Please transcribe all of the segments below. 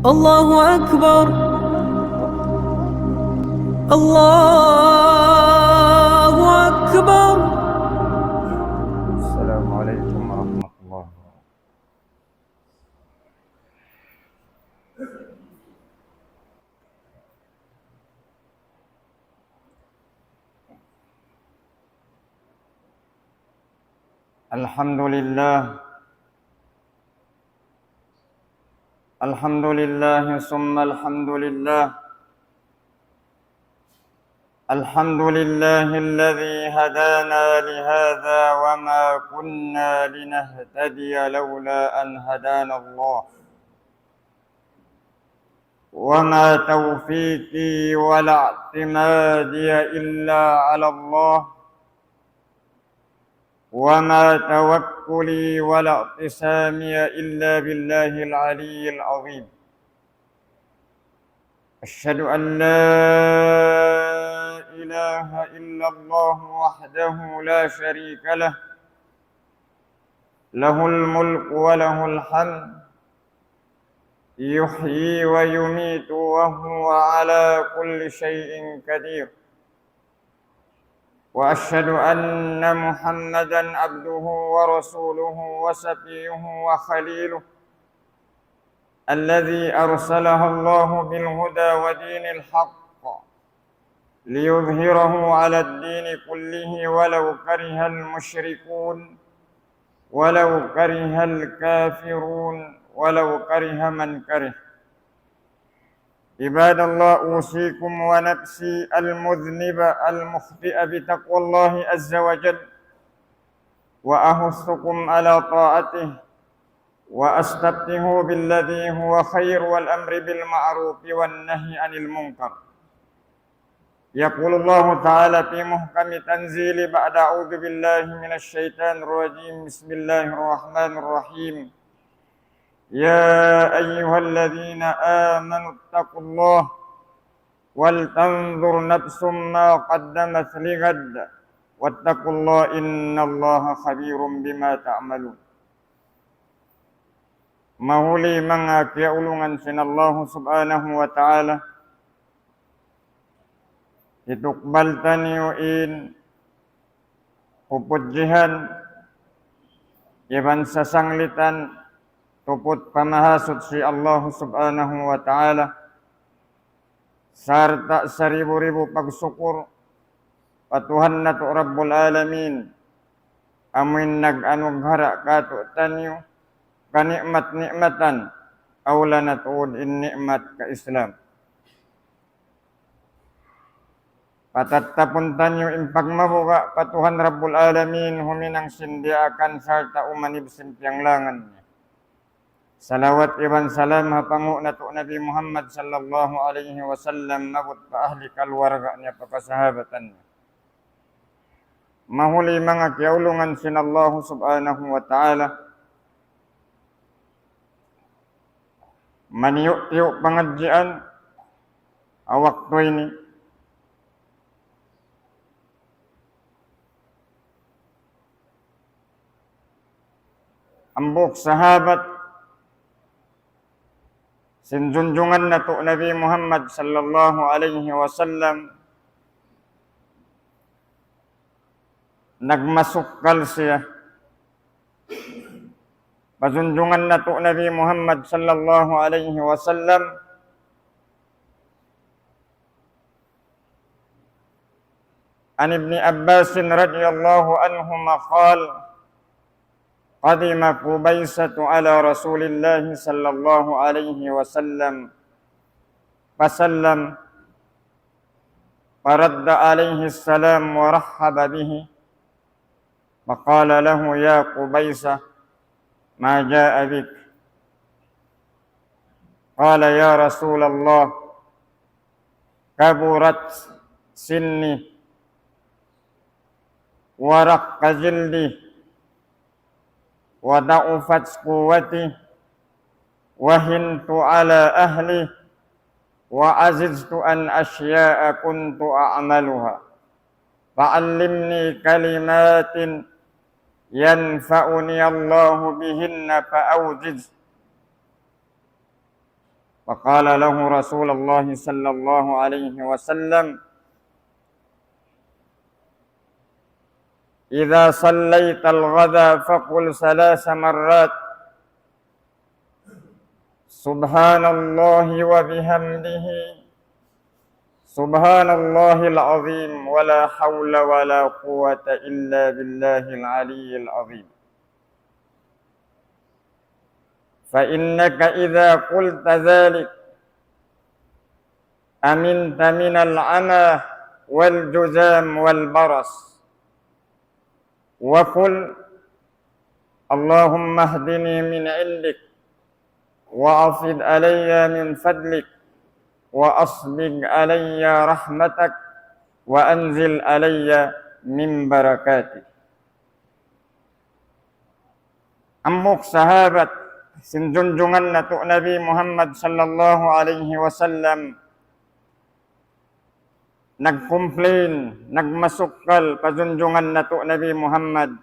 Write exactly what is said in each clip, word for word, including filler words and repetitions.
الله أكبر. الله أكبر. السلام عليكم ورحمة الله وبركاته. الحمد لله. الحمد لله ثم الحمد لله. الحمد لله الذي هدانا لهذا وما كنا لنهتدي لولا أن هدانا الله. وما توفيقي ولا اعتمادي إلا على الله. وما توكلي ولا اعتصامي إلا بالله العلي العظيم. أشهد أن لا إله إلا الله وحده لا شريك له. له الملك وله الحمد. يحيي ويميت وهو على كل شيء قدير. وأشهد أن محمدا عبده ورسوله وصفيه وخليله، الذي أرسله الله بالهدى ودين الحق ليظهره على الدين كله ولو كره المشركون، ولو كره الكافرون، ولو كره من كره. عباد الله، أوصيكم ونفسي المذنب المخطئ بتقوى الله عز وجل، وأحثكم على طاعته، وأستفتح بالذي هو خير والأمر بالمعروف والنهي عن المنكر. يقول الله تعالى في محكم تنزيله بعد أعوذ بالله من الشيطان الرجيم. بسم الله الرحمن الرحيم. يا أيها الذين آمنوا اتقوا الله ولتنظر نفس ما قدمت لغد واتقوا الله إن الله خبير بما تعملون. Mahuli manga kiyaulungan sin Allahu Subhanahu wa Ta'ala, hitukbal taniyu in pupudjihan iban sasanglitan tuput pamahasuchi Allahu Subhanahu wa Ta'ala, sarta' saribu-ribu pagsukur pa Tuhan natu' Rabbul Alamin, amuin nag-anughara' kātu'niyu kani'mat-ni'matan, awla na tuud in ni'mat ka-Islam. Patattapun taniyu in pagmabuga' pa Tuhan Rabbul Alamin, huminang sin diyaakan sarta' umanib sin piyanglangan niya. Salawat iban salam ha panghu' natu' Nabi Muhammad sallallahu alayhi wasallam, maabut pa ahli kaluwarga niya, pa kasahabatan niya. Mahuli manga kiyaulungan sin Allahu Subhanahu wa Ta'ala, maniyu'-tiyu' pangadjian ha waktu ini. Hambuuk sahabat sin junjungan natu' Nabi Muhammad sallallahu alayhi wasallam, nagmasukkal siya pa junjungan natu' Nabi Muhammad sallallahu alayhi wasallam. عن ابن عباس رضي الله عنهما قال: قدم قبيصة على رسول الله صلى الله عليه وسلم فسلم، فرد عليه السلام ورحب به، فقال له: يا قبيصة، ما جاء بك؟ قال: يا رسول الله، كبرت سني ورق جلدي وضعفت قوتي وهنت على أهلي وعجزت عن أشياء كنت أعملها، فعلمني كلمات ينفعني الله بهن فأوجز. فقال له رسول الله صلى الله عليه وسلم: إذا صليت الغداة فقل ثلاث مرات: سبحان الله وبحمده، سبحان الله العظيم، ولا حول ولا قوة إلا بالله العلي العظيم. فإنك إذا قلت ذلك أمنت من العمى والجذام والبرص. وقل: اللهم اهدني من عندك، وأفض علي من فضلك، وأسبغ علي رحمتك، وأنزل علي من بركاتك. Hambuuk sahabat sin junjungan natu' Nabi Muhammad sallallahu alayhi wasallam nag-complain, nagmasukkal pa junjungan natu' Nabi Muhammad.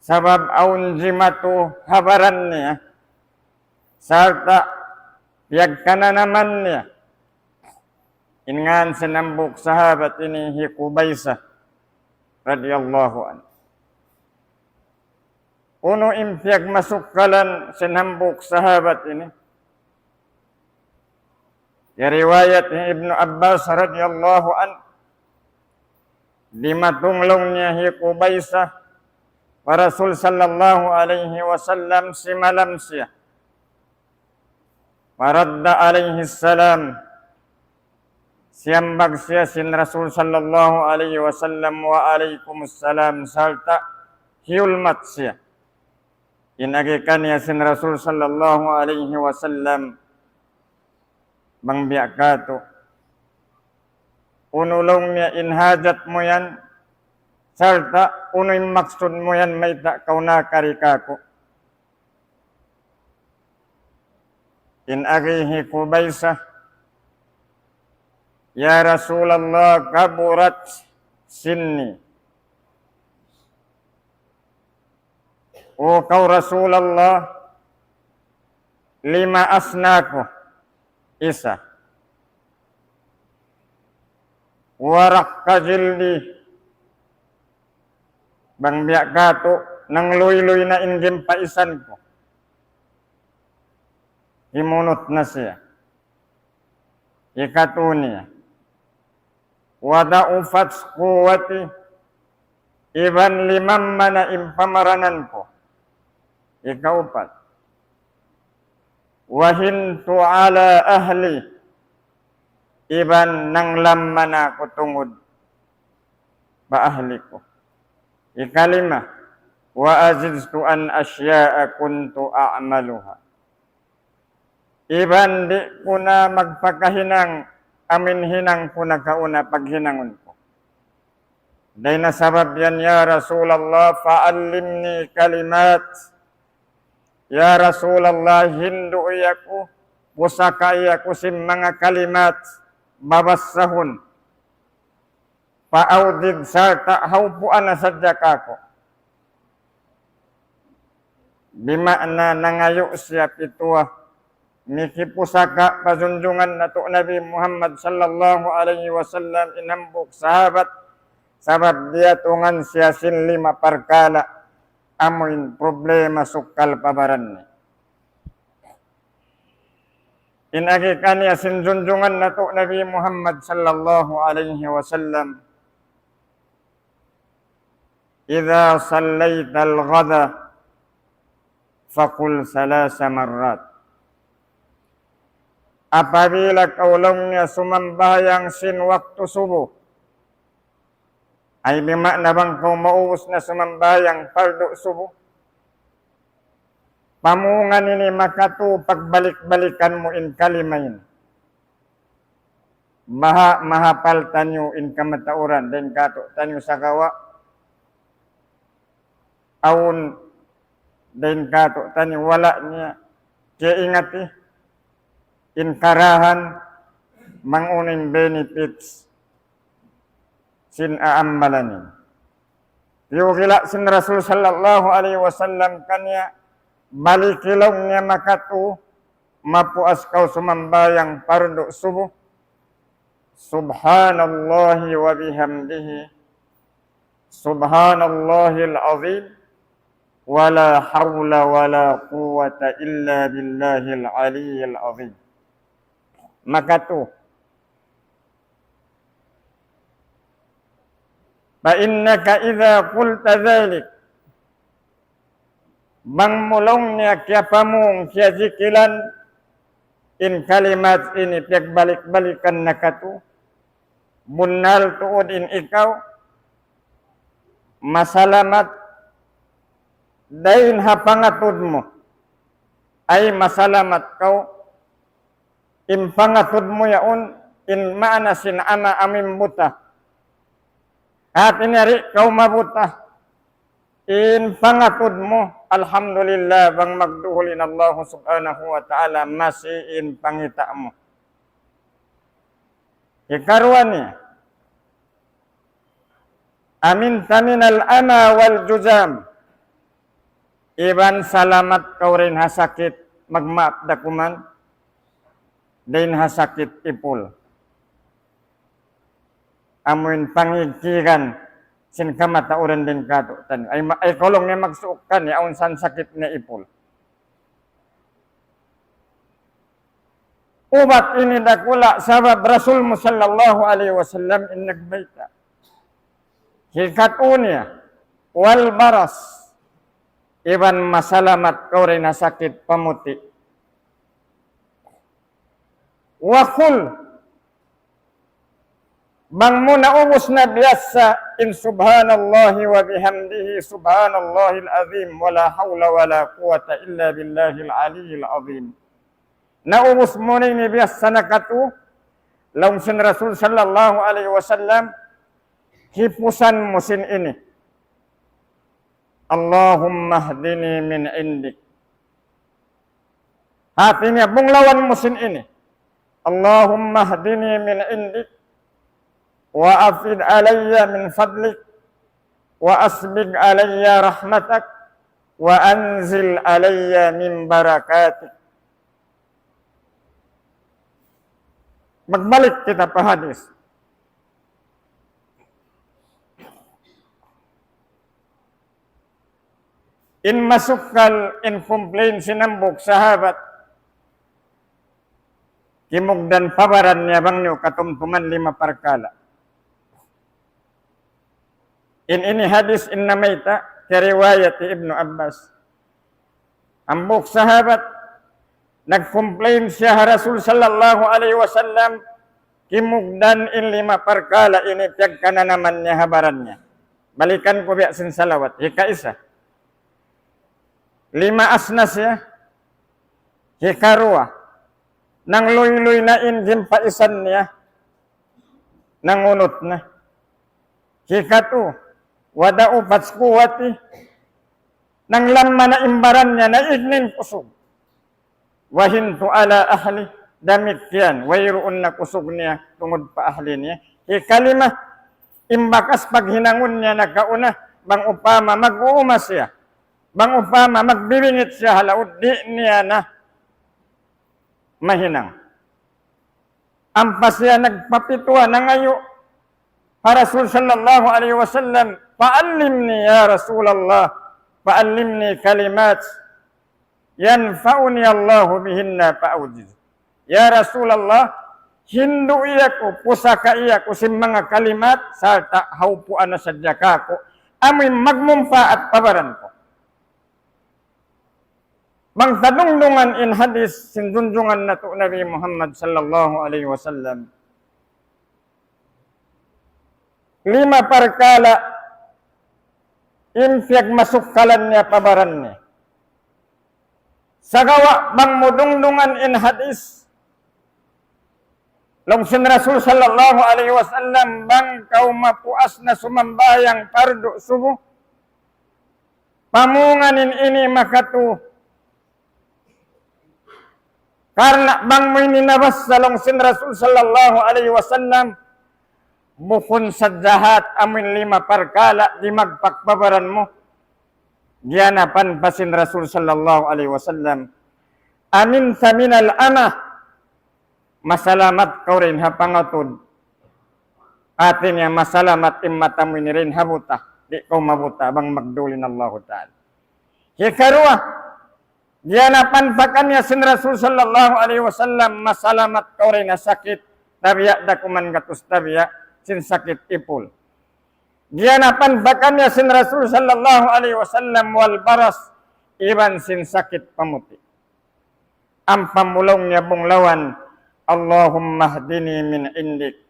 Sabab awn jimatu ha baran niya, sarta' piyagkananaman niya. In ngan sin hambuuk sahabat ini hi Qubaysa radiyallahu anhu. Unu in piyagmasukkalan sin hambuuk sahabat ini? Riwayat hi Ibnu Abbas radiyallahu anhu, dimatung laung niya hi Qubaysa pa Rasul sallallahu alayhi wasallam, simalam siya. فرد عليه السلام. Siyambag siya sin Rasul sallallahu alayhi wasallam, "Wa alaykumus salam," sarta' hiyulmat siya. In agi kaniya sin Rasul sallallahu alayhi wasallam, "Bang biya' katu', unu laung niya in hajat mu yan, sarta' unu in maksud mu yan mayta' kaw nakari kāku'?" In agi hi Qubaysa, "يا رسول الله، كبرت سني." O kaw Rasulullah, limaas na aku, isa. "ورق جلدي," bang biya' katu', nangluyluy na in gimpaisan ku. Himunut na siya. Ikatu niya, "وضعفت قوتي," iban limamma na in pamaranan ku. Ikaupat, "وهنت على أهلي," iban nanglamma na aku tungud pa ahli ku. Ikalima, "وعجزت عن أشياء كنت أعملها." Iban di' ku na magpakahinang amun hinang ku nakauna paghinangun ku. Dayn ha sabab yan, "يا رسول الله، فعلمني كلمات." Ya Rasulullah, hindu'i aku, pusaka'i aku sin manga kalimat babassahun. "فأودد," sarta' hawpuan na sadja kāku'. Bima'na nangayu' siya pituwa, mikipusaka' pa junjungan natu' Nabi Muhammad sallallahu alayhi wasallam in hambuuk sahabat, sabab diyatungan siya sin lima parkala', amuin problema sukkal pa baran niya. In agi kaniya sin junjungan natu' Nabi Muhammad sallallahu alayhi wasallam, "إذا صليت الغداة فقل ثلاث مرات." Apabila kaw laung niya sumambahayang sin waktu subuh, ay bima'na bang kaw maubus na sumambahayang pardu subuh, pamungan ini makatu pagbalik-balikan mu in kalima ini. Baha' mahapal taniyu in kamatauran, dayn kātu'niyu sagawa' awn dayn kātu'niyu wala' niya kiyaingati in karahan, bang unu in benefits sin aammalan ini. Piyugila' sin Rasul sallallahu alayhi wasallam kaniya, baliki laung niya makatu, mapuas kaw sumambahayang pardu subuh, سبحان الله وبحمده، سبحان الله العظيم، ولا حول ولا قوة إلا بالله العلي العظيم. Makatu. فإنك إذا قلت ذلك, bang mu laung niya kiyapamung, kiyazikilan in kalimat ini piyagbalik-balikan na katu', bunnal tuud in ikaw masalamat dayn ha pangatud mu, ay masalamat kaw in pangatud mu yaun, in maana sin ama' amu in buta. Hati niya di' kaw mabuta. In pangatud mu, alhamdulillah, bang magduhul in Allah subhanahu wa ta'ala, masi in pangita' mu. Hikaruwa niya, أمنت من العمى والجذام. Iban salamat kaw dayn ha sakit, magmaap da kuman, dayn ha sakit ipul. Amuin pangigkigan sin kamatauran dayn kātu'niyu. Ay, ma-, ay kaw laung niya magsuuk kaniya, awn san sakit niya ipul. Ubat ini dakula' sabab Rasul mu sallallahu alayhi wasallam in nagbayta'. Hikatū niya, والبرص, iban masalamat kaw dayn ha sakit pamuti'. وقل, bang mu naubus na biyassa in سبحان الله وبحمده سبحان الله العظيم ولا حول ولا قوة إلا بالله العلي العظيم. Naubus mu na ini biyassa na katu', laung sin Rasul sallallahu alayhi wasallam, hipusan mu sin ini. اللهم اهدني من عندك. Hati niya, bunglawan mu sin ini. اللهم اهدني من عندك وأفض علي من فضلك وأسبغ علي رحمتك وأنزل علي من بركاتك. Magbalik kita pa hadis. In masukkal, in complain sin hambuuk sahabat, kimugdan pa baran niya bang niyu katumtuman lima parkala'. In ini hadis in namayta', kariwayat hi Ibnu Abbas. Hambuuk sahabat, nag-complain siya ha Rasul sallallahu alayhi wasallam, kimugdan in lima parkala' ini piyagkananaman niya ha baran niya. Balikan ku biya' sin salawat. Hikaisa, lima asnas ya. Hikaruwa, nangluyluy na in gimpaisan niya, nangunut na. Hikatū, وضعفت قوتي, nanglamma na in baran niya, naig na in kusug. وهنت على أهلي, damikkiyan, wayruun na kusug niya tungud pa ahli niya. Hikalima, in bakas paghinangun niya nakauna, bang upama mag-uuma siya, bang upama magbibingit siya ha laud, di' niya na mahinang. Ampa siya nagpapituwa, nangayu' pa Rasul sallallahu alayhi wasallam, فعلمني يا رسول الله، فعلمني كلمات ينفعني الله بهن فأعجز. Ya Rasulullah, hindu'i aku, pusaka'i aku sin manga kalimat, sarta' hawpuan na sadja kāku', amuin magmumpaat pa baran ku. Bang ta dungdungan in hadis sin junjungan natu' Nabi Muhammad sallallahu alayhi wasallam, lima parkala' in piyagmasukkalan niya pa baran niya. Sagawa' bang mu dungdungan in hadis, laung sin Rasul sallallahu alayhi wasallam, bang kaw mapuas na sumambahayang pardu subuh, pamungan in ini makatū. Karna' bang mu ini nabassa, laung sin Rasul sallallahu alayhi wasallam, bukun sadja hat amuin lima parkala' dimagpak pa baran mu, giyanapan pa sin Rasul sallallahu alayhi wasallam, أمنت من العمى, masalamat kaw dayn ha pangatud. Hāti niya masalamat in mata mu ini dayn ha buta, di' kaw mabuta bang magdul in Allahu Ta'ala. Hikaruwa, giyanapan pa kaniya sin Rasul sallallahu alayhi wasallam, masalamat kaw dayn ha sakit, tabiya' da kuman gatus tabiya', sin sakit ipul. Giyanapan pa kaniya sin Rasul sallallahu alayhi wasallam, والبرص, iban sin sakit pamuti'. Ampa mu laung niya bunglawan, اللهم اهدني من عندك،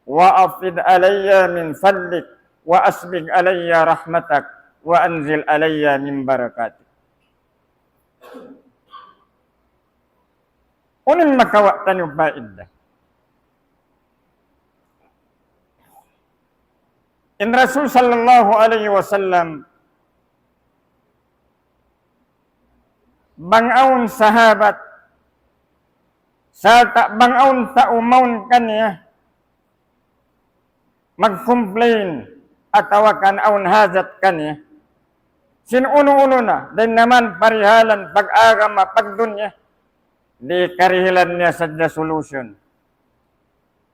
وأفض علي من فضلك، وأسبغ علي رحمتك، وأنزل علي من بركاتك. Unu in makawa' taniyu paidda? In Rasul sallallahu alayhi wasallam, bang awn sahabat, sarta' bang awn tau mawn kaniya, mag-complain atawa kan awn hajat kaniya sin unu-unu na, dayn naman parihalan pag-agama, pagdunya, di' karihilan niya sadja solution.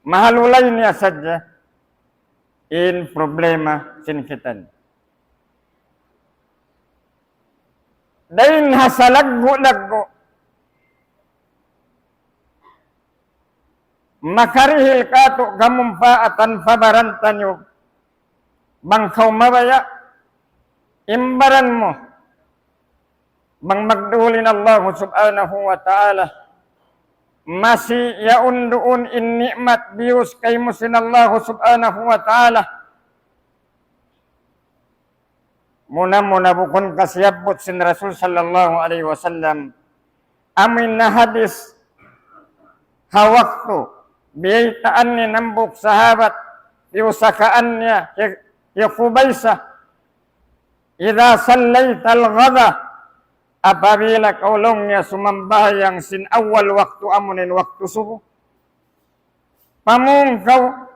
Mahalulay niya sadja in problema sin kitaniyu. Dayn ha salaggu'-laggu', makarihil kātu' kamumpaatan pa baran taniyu, bang kaw mabaya', in baran mu, bang magdul in Allahu subhanahu wa ta'ala, masi yaun duun in ni'mat biyus kaymu sin Allahu subhanahu wa ta'ala. Muna-muna bukun kasiyabbut sin Rasul sallallahu alayhi wasallam, amu in hadis ha waktu biyaytaan niya in hambuuk sahabat, piyusakaan niya, hi, hi Khubaysa, إذا صليت الغداة, apabila kaw laung niya sumambahayang sin awal waktu, amu in waktu subu, pamung kaw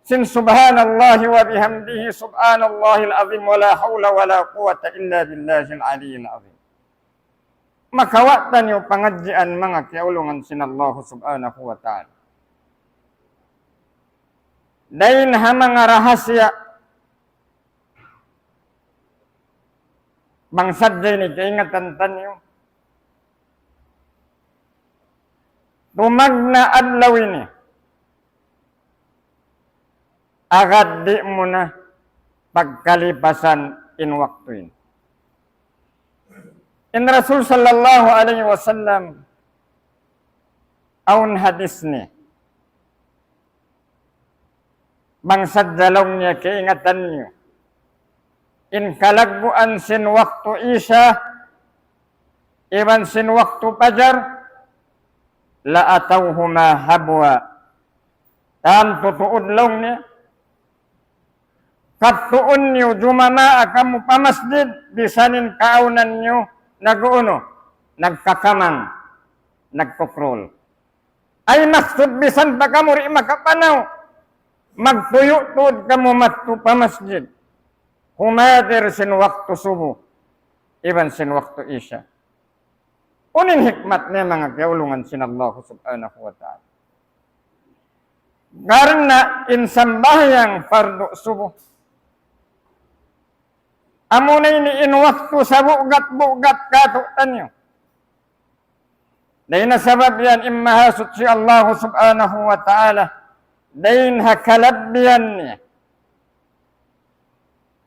sin سبحان الله وبحمده، سبحان الله العظيم، ولا حول ولا قوة إلا بالله العلي العظيم. Makawa' taniyu pangadjian manga kiyaulungan sin Allahu subhanahu wa ta'ala. Dayn ha manga rahasiya, bang sadja ini kaingatan taniyu, tumagna' adlaw ini, agad di' mu na pagkalipasan in waktu ini. In Rasul sallallahu alayhi wasallam, awn hadis niya, bang sadja laung niya kaingatan niyu in kalagguan sin waktu Isya iban sin waktu Pajar, لأتوهما هبوا. Tantu tuud laung niya, kadtuun niyu jumamaa kamu pa masjid, bisan in kaawnan niyu nag-unu, nagkakamang, nagkukrul. Ay maksud bisan pa kamu di' makapanaw, magtuyu' tuud kamu madtu pa masjid. Humadir sin waktu subu, iban sin waktu Isya. Unu in hikmat niya manga kiyaulungan sin Allah subhanahu wa ta'ala? Karna' in sambahayang fardu subu, amuna ini in waktu sabugat-bugat kātu'niyu. Dayn ha sabab yan in Mahasuchi Allah subhanahu wa ta'ala, dayn ha kalabbihan niya,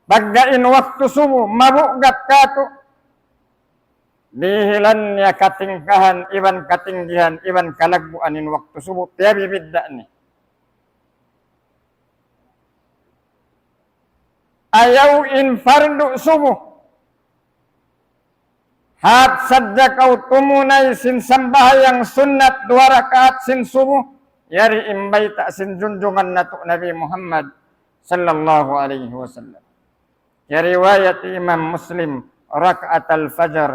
pagga in waktu subu mabugat kātu', dihilan niya katingkahan iban katinggihan iban kalagguan in waktu subu, piyabibidda' niya. Ayaw in fardu subu. Hat sadja kaw tumunay sin sambahayang sunnat duwa rakaat sin subu, yari in bayta' sin junjungan natu' Nabi Muhammad sallallahu alayhi wasallam. Kiyariwayat Imam Muslim, ركعتا الفجر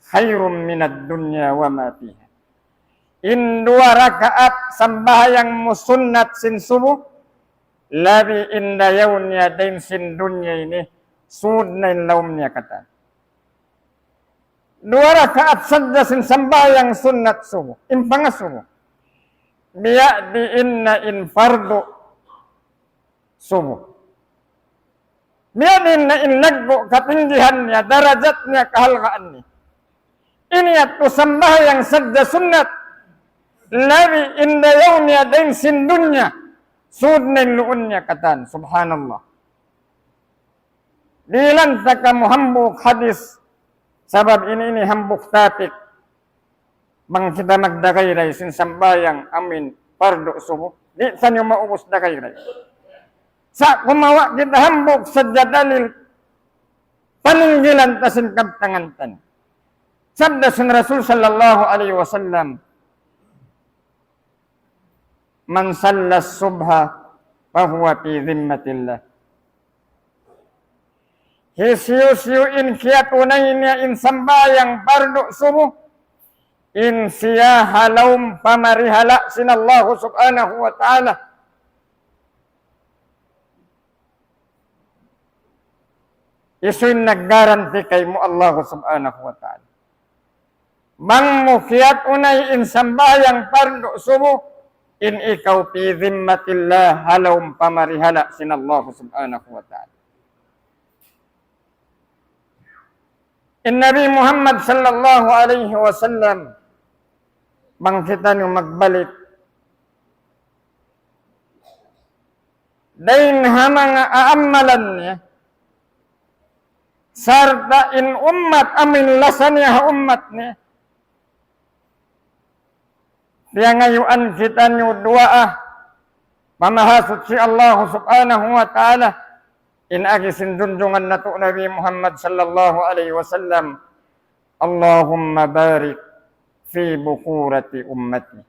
خير من الدنيا وما فيها. In duwa rakaat sambahayang mu sunnat sin subu, labi in dayaw niya dayn sin dunya ini, sud na in lawm niya katan. Duwa rakaat sadja sin sambahayang sunnat subuh, in pangasubu. Biya' diin na in pardu subuh. Biya' diin na in laggu' katinggihan niya, darajat niya, kahalgaan niya. Ini yadtu sambahayang sadja sunnat. Labi in dayaw niya dayn sin dunya. Sud na in luun niya katan. Subhanallah. Dihilan ta kamu hambuuk hadis. Sabab ini, ini hambuuk topic. Bang kita magdagayray sin sambahayang amin pardu subuh, di' taniyu maubus dagayray. Sa' kumawa' kita hambuuk sadja dalil, paninggilan ta sin kabtangan taniyu. Sabda sin Rasul sallallahu alayhi wasallam, من صلى الصبح فهو في ذمة الله. Hisiyu-siyu in kiyatunay niya in sambahayang pardu subuh, in siya ha lawm pamarihala' sin Allahu subhanahu wa ta'ala. Hisiyu in naggaranti kaymu? Allahu subhanahu wa ta'ala. Bang mu kiyatunay in sambahayang pardu subuh, in ikaw في ذمة الله, ha lawm pamarihala' sin Allahu subhanahu wa ta'ala. In Nabi Muhammad sallallahu alayhi wasallam, bang kitaniyu magbalik, dayn ha manga aamalan niya, sarta' in ummat, amu in lasa niya ha ummat niya, piyangayuan kitaniyu duwaa pa Mahasuchi Allah subhanahu wa ta'ala, in agi sin junjungan natu' Nabi Muhammad sallallahu alayhi wasallam, اللهم بارك في بكورة أمتي.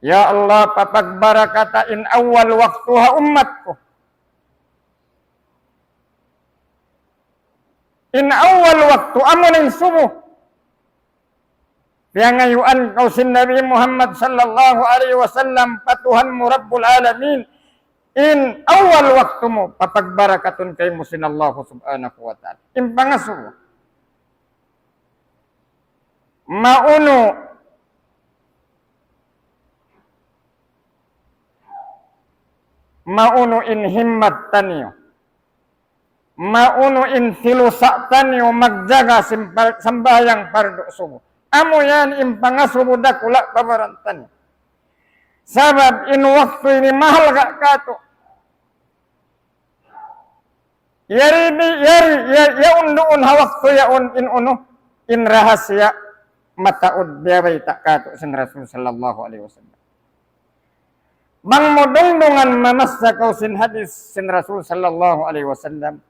Ya Allah, papagbarakata in awal waktu ha ummat ku. In awal waktu, amu na in subuh. Piyangayuan kaw sin Nabi Muhammad sallallahu alayhi wasallam pa Tuhan mu Rabbul Alamin, in awal waktu mu, papagbarakatun kaymu sin Allah subhanahu wa ta'ala. In pangasubu. Maunu, maunu in himmat taniyu. Maunu in tilusa' taniyu magjaga sin par-, sambahayang pardu subuh. Amu yan in pangasubu dakula' pa baran taniyu. Sabab in waktu ini mahalga' katu'. Yari di, yari, ya, yaun duun ha waktu yaun in unu, in rahasiya mataud biyabayta' katu' sin Rasul sallallahu alayhi wasallam. Bang mu dungdungan mamassa kaw sin hadis sin Rasul sallallahu alayhi wasallam.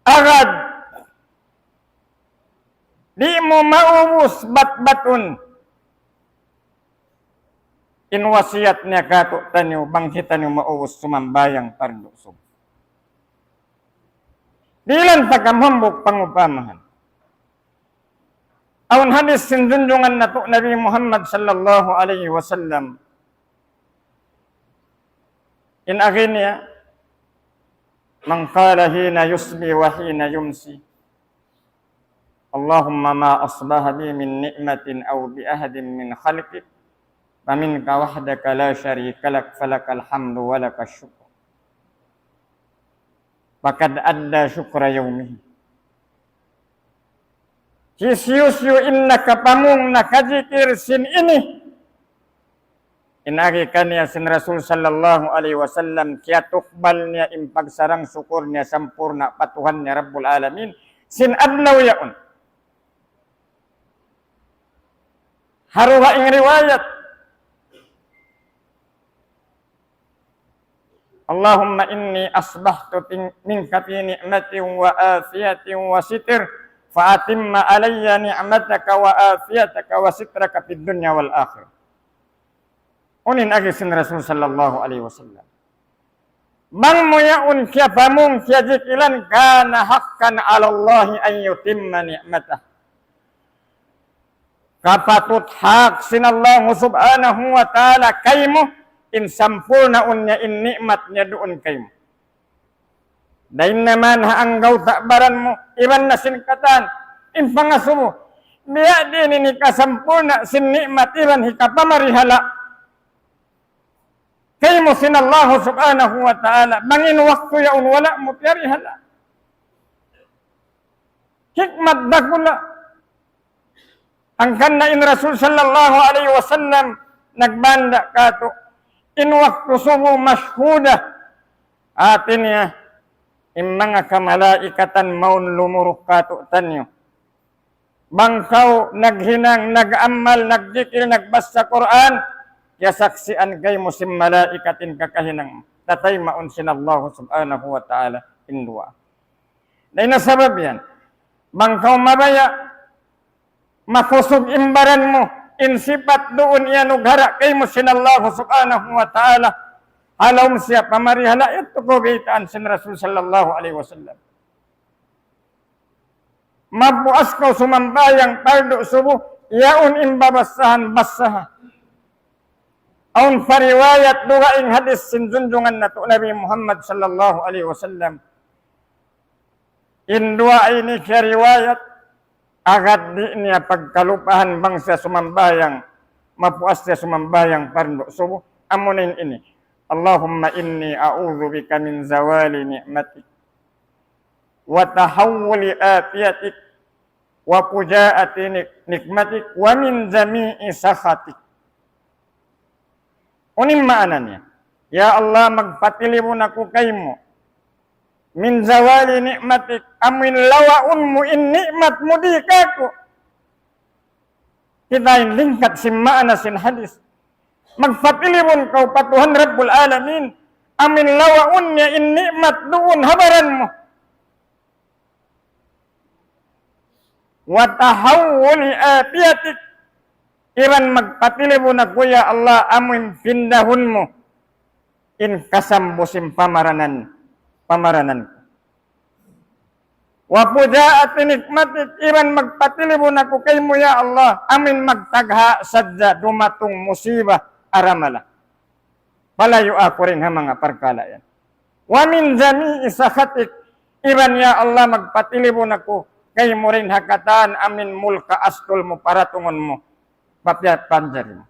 Agad di' mu maubus bat-batun in wasiyat niya katu' taniyu, bang kitaniyu maubus sumambahayang pardu subuh. Dihilan ta kamu hambuuk pangupamahan. Awn hadis sin junjungan natu' Nabi Muhammad sallallahu alayhi wasallam. In agi niya, من قال حين يصبح وحين يمسي، اللهم ما أصبح بي من نعمة أو بأحد من خلقك فمنك وحدك لا شريك لك فلك الحمد ولك الشكر. فقد أدى شكر يومه. Hisiyu-siyu in nakapamung nakajikir sin ini. In agi kaniya sin Rasul sallallahu alayhi wasallam, kiyatukbal niya in pagsarang sukur niya sampurna' pa Tuhan niya Rabbul Alamin sin adlaw yaun. Ha dugaing riwayat, اللهم إني أصبحت منك في نعمة وعافية وستر، فأتم علي نعمتك وعافيتك وسترك في الدنيا والآخرة. Unu in agi sin Rasul sallallahu alayhi wasallam. Bang mu yaun kiyapamung kiyajikilan, كان حقا على الله أن يتم نعمته. Kapatut hak sin Allah subhanahu wa ta'ala kaymu, in sampurnaun niya in ni'mat niya duun kaymu. Dayn naman ha anggawta' baran mu, iban na sin katan, in pangasubu. Biya' diin ini kasampurna' sin ni'mat iban hikapamarihala' kaymu sin Allah subhanahu wa ta'ala, bang in waktu yaun wala' mu piyarihala'. Hikmat dakula'. Hangkan na in Rasul sallallahu alayhi wasallam nagbanda' katu', in waktu subu mashhuda. Hati niya, in manga kamalaikatan mawn lumuruk katu'niyu. Bang kaw naghinang, nag-amal, nagdikil, nagbassa Qur'an, kiyasaksian kaymu sin malaikat in kakahinang. Tataymaun sin Allah subhanahu wa ta'ala in duwaa. Dayn ha sabab yan, bang kaw mabaya', makusug in baran mu, in sipat duun iyanughara' kaymu sin Allah subhanahu wa ta'ala, ha lawm siya pamarihala', yadtu kaw baytaan sin Rasul sallallahu alayhi wasallam. Mapuas kaw sumambahayang pardu' subu, yaun in babassahan, bassaha. Awn pa riwayat dugaing hadis sin junjungan natu' Nabi Muhammad sallallahu alayhi wasallam. In duwaa ini kiyariwayat, agad di' niya pagkalupahan bang siya sumambahayang, mapuas siya sumambahayang pardu' subu, amuna in ini. اللهم إني أعوذ بك من زوال نعمتك وتحول عافيتك وفجاءة نق-، نقمتك ومن جميع سخطك. Unu in maana niya? Ya Allah, magpatilibun aku kaymu. من زوال نعمتك, amuin lawaun mu in ni'mat mu di kāku'. Kita in lingkat sin maana sin hadis. Magpatilibun kaw pa Tuhan Rabbul Alamin, amuin lawaun niya in ni'mat duun ha baran mu. وتحول عافيتك, iban magpatilibun aku, ya Allah, amuin pindahun mu in kasambu sin pamaranan, pamaranan ku. وفجاءة نقمتك, iban magpatilibun aku kaymu, ya Allah, amuin magtagha' sadja dumatung musiba aramala. Palayu' aku dayn ha manga parkala' yan. ومن جميع سخطك, iban ya Allah magpatilibun aku kaymu dayn ha katan amuin mulka astul mu, paratungun mu, papiya-, panjari mu.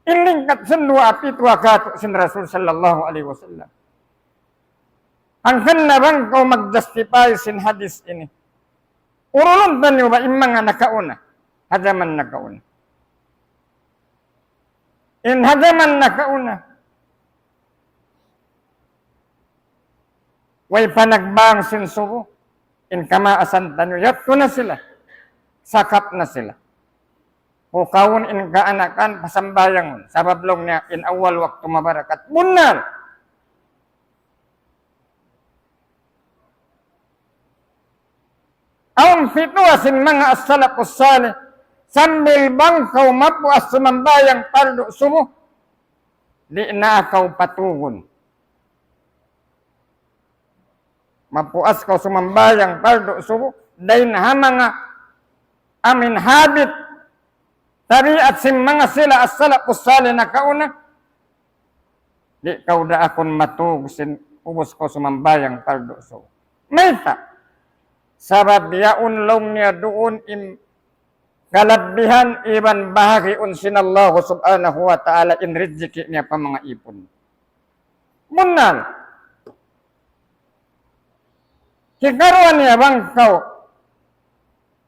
In lingkat sin duwaa pitu katu' sin Rasul sallallahu alayhi wasallam. Hangkan na bang kaw mag-justify sin hadis ini. Urulun taniyu ba in manga nakauna, ha jaman nakauna. In ha jaman nakauna, way pa nagbang sin subu, in kamaasan taniyu, yadtu na sila, sakap na sila. Pukawun in kaanakan, pasambahayangun. Sabab laung niya, in awal waktu mabarakat. Bunnal. Awn fitwa sin manga as-salafus salih, sambil bang kaw mapuas sumambahayang pardu' subu, di' na kaw patugun. Mapuas kaw sumambahayang pardu' subu, dayn ha manga amuin habit, tabiat sin manga sila as-salafus salih nakauna, di' kaw daakun matug sin ubus kaw sumambahayang pardu' subu. Mayta'? Sabab yaun laung niya duun in kalabbihan iban bahagiun sin Allah subhanahu wa ta'ala in rijiki' niya pa manga ipun. Bunnal. Hikaruwa niya bang kaw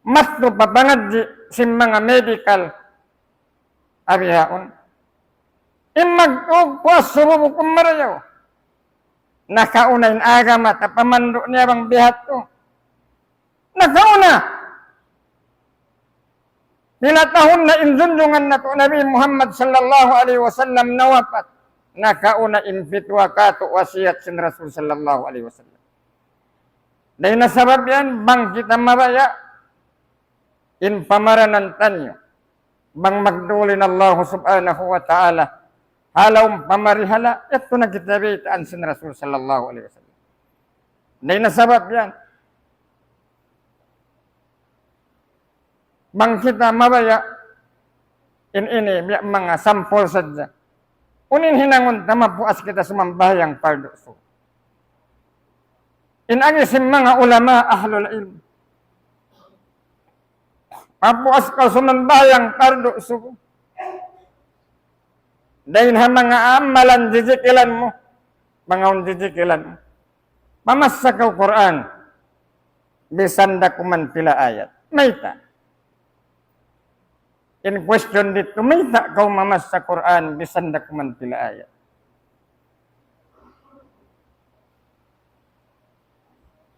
mattu pa pangadji' sin manga medical, abihaun. In magtug puas subu bukun marayaw. Nakauna in agama ta pamandu' niya bang bihadtu. Nakauna. Pila tahun na in junjungan natu' Nabi Muhammad sallallahu alayhi wasallam nawapat. Nakauna in fitwa katu' wasiyat sin Rasul sallallahu alayhi wasallam. Dayn ha sabab yan, bang kita mabaya', in pamaranan taniyu, bang magdulin Allah subhanahu wa ta'ala, ha lawm pamarihala', yadtu na kita baytaan sin Rasul sallallahu alayhi wasallam. Dayn ha sabab yan, bang kita mabaya', in ini, biya' manga sampul sadja. Unu in hinangun ta mapuas kita sumambahayang pardu' subu. In agi sin manga ulama ahlul ilm, mapuas kaw sumambahayang pardu subuh. Dayn ha manga amalan jijikilan mu, manga un jijikilan mu. Mamassa kaw Qur'an, bisan da kuman pila ayat. Mayta'? In question didtu, mayta' kaw mamassa Qur'an, bisan da kuman pila ayat?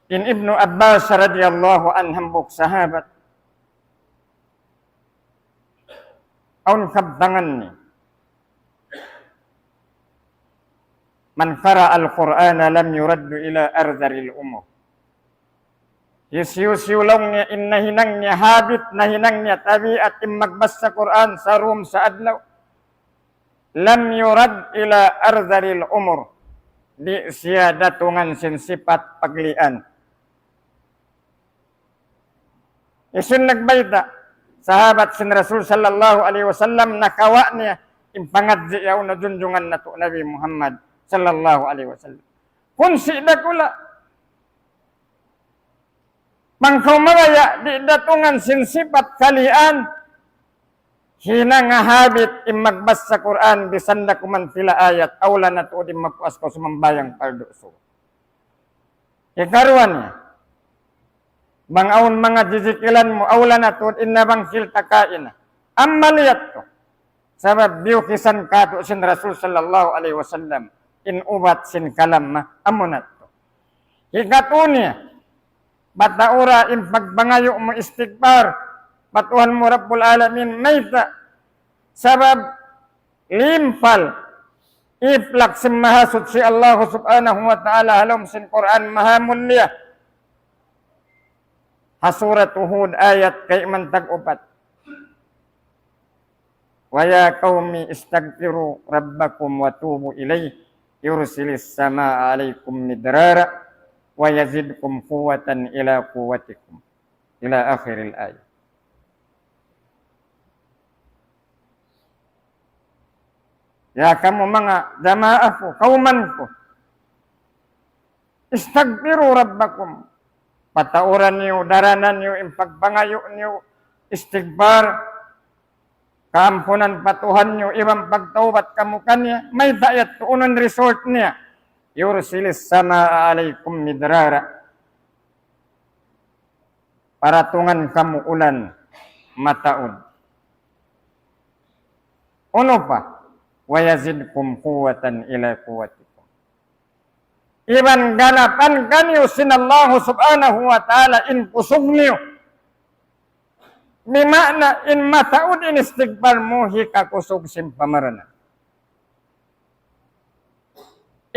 In Ibnu Abbas radiyallahu anhu hambuuk sahabat, awn kabtangan niya, من قرأ القرآن لم يرد إلى أرذل الأمور. Hisiyu-siyu laung niya in nahinang niya habit, nahinang niya tabiat in magbassa Qur'an sarum sa adlaw. لم يرد إلى أرذل الأمور. Di' siya datungan sin sipat paglian. Hisiyu in nagbayta'? Sahabat sin Rasul sallallahu alayhi wasallam, nakawa' niya in pangadji' yaun na junjungan natu' Nabi Muhammad sallallahu alayhi wasallam. Kunsi' dakula'. Bang kaw mabaya' di' datungan sin sipat kalian, hinanga habit in magbassa Qur'an, bisan da kuman pila ayat, awla na tuud in mapuas kaw sumambahayang pardu subuh. Hikaruwa niya, bang awn manga jijikilan mu, awla na tuud in nabangkil ta kaina. Amal yadtu. Sabab biyukisan katu' sin Rasul sallallahu alayhi wasallam, in ubat sin kalam ma, amuna yadtu. Hikatu niya, pataura in pagpangayu' mu istighfar pa Tuhan mu Rabbul Alamin, mayta'? Sabab limpal iplak sin Mahasuchi Allah subhanahu wa ta'ala ha lawm sin Qur'an mahamulliya. Ha Suratu Hud ayat kayman tag-upat. ويا قوم استغفروا ربكم وتوبوا إليه يرسل السماء عليكم مدرارا ويزدكم قوة إلى قوتكم إلى آخر الآية. Ya kamu manga jamaa ku, kawman ku, استغفروا ربكم. Pataura niyu, darana niyu in pagpangayu' niyu istighfar, kaampunan pa Tuhan niyu, iban pagtawbat kamu kaniya. Mayta' yadtu? Unu in result niya? يرسل السماء عليكم مدرارا. Paratungan kamu ulan mataud. Unu pa? ويزدكم قوة إلى قوتكم. Iban ganapan kaniyu sin Allah subhanahu wa ta'ala in kusug niyu. Bima'na in mataud in istighfar mu hikakusug sin pamarana.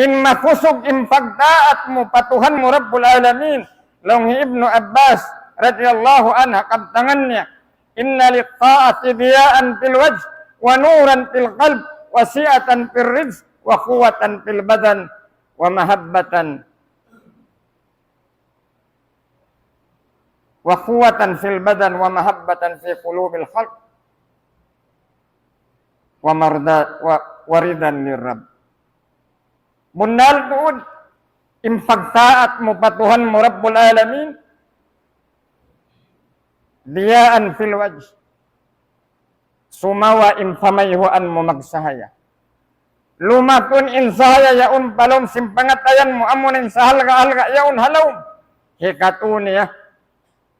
In makusug in pagtaat mu pa Tuhan mu Rabbul Alamin. Laung hi Ibnu Abbas radiyallahu anhu kabtangan niya, إن للطاعة ضياء في الوجه ونورا في القلب وسعة في الرزق وقوة في البدن ومحبة وقوة في البدن ومحبة في قلوب الخلق ومرضا-، و-، ورضا للرب. Bunnal tuud, in pagtaat mu pa Tuhan mu Rabbul Alamin, ضياء في الوجه. Sumawa in pamayhuan mu magsahaya. Lumakun in sahaya yaun pa lawm sin pangatayan mu, amuna in sahalga'-halga' yaun ha lawm. Hikatu niya,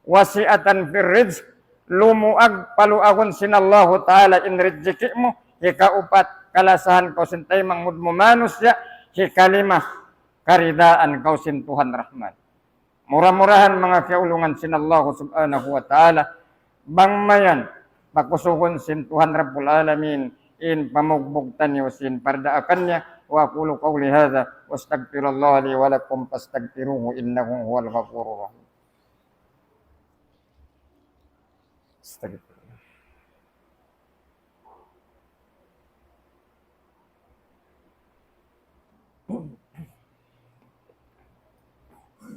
وسعة في الرزق, lumuag paluagun sin Allahu Ta'ala in rijiki' mu. Hikaupat, kalasahan kaw sin taymanghud mu manusiya'. Hikalima, karidaan kaw sin Tuhan Rahman. Mura-murahan manga kiyaulungan sin Allah subhanahu wa ta'ala, bang mayan pakusugun sin Tuhan Rabbul Alamin in pamugbug taniyu sin pardaakan niya. وأقول قولي هذا وأستغفر الله لي ولكم فاستغفروه إنه هو الغفور الرحيم. Astaghfirullah.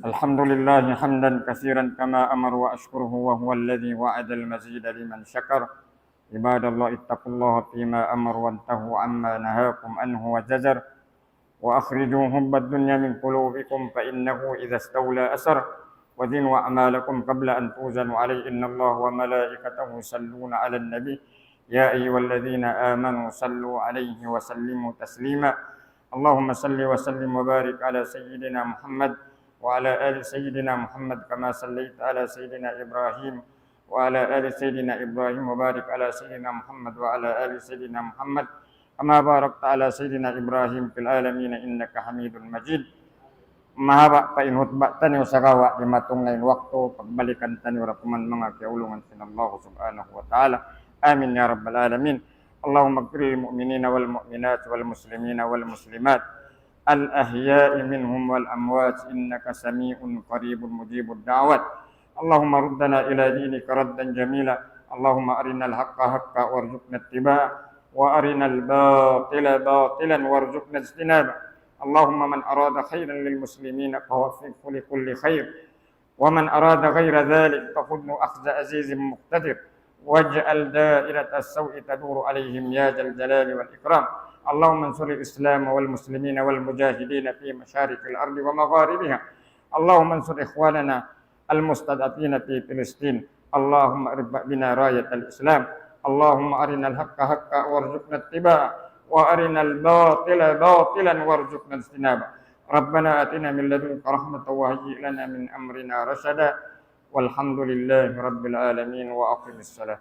الحمد لله حمدا كثيرا كما أمر وأشكره وهو الذي وعد المزيد لمن شكر. عباد الله، اتقوا الله فيما أمر وانتهوا عما نهاكم عنه وزجر. وأخرجوا حب الدنيا من قلوبكم، فإنه إذا استولى أسر. وزنوا أعمالكم قبل أن توزنوا عليه، إن الله وملائكته يصلون على النبي، يا أيها الذين آمنوا صلوا عليه وسلموا تسليما. اللهم صل وسلم وبارك على سيدنا محمد وعلى آل سيدنا محمد كما صليت على سيدنا إبراهيم وعلى آل سيدنا إبراهيم وبارك على سيدنا محمد وعلى آل سيدنا محمد كما باركت على سيدنا إبراهيم في العالمين إنك حميد مجيد. Mahaba' pa in hutba taniyu sagawa' dimatung na in waktu, pagbalikan taniyu da kuman manga kiyaulungan sin Allah Subhanahu wa Ta'ala. Amin ya rabbal alamin. اللهم اغفر للمؤمنين والمؤمنات والمسلمين والمسلمات الأحياء منهم والأموات إنك سميع قريب مجيب الدعوات. اللهم ردنا إلى دينك ردا جميلا. اللهم أرنا الحق حقا وارزقنا اتباعه، وأرنا الباطل باطلا وارزقنا اجتنابه. اللهم من أراد خيرا للمسلمين فوفقه لكل خير، ومن أراد غير ذلك فخذه أخذ عزيز مقتدر، واجعل دائرة السوء تدور عليهم يا ذا الجلال والإكرام. اللهم انصر الإسلام والمسلمين والمجاهدين في مشارق الأرض ومغاربها. اللهم انصر إخواننا المستضعفين في فلسطين. اللهم ارفع بنا راية الإسلام. اللهم أرنا الحق حقا وارزقنا اتباعه، وأرنا الباطل باطلا وارزقنا اجتنابه. ربنا آتنا من لدنك رحمة وهيئ لنا من أمرنا رشدا. والحمد لله رب العالمين، وأقم الصلاة.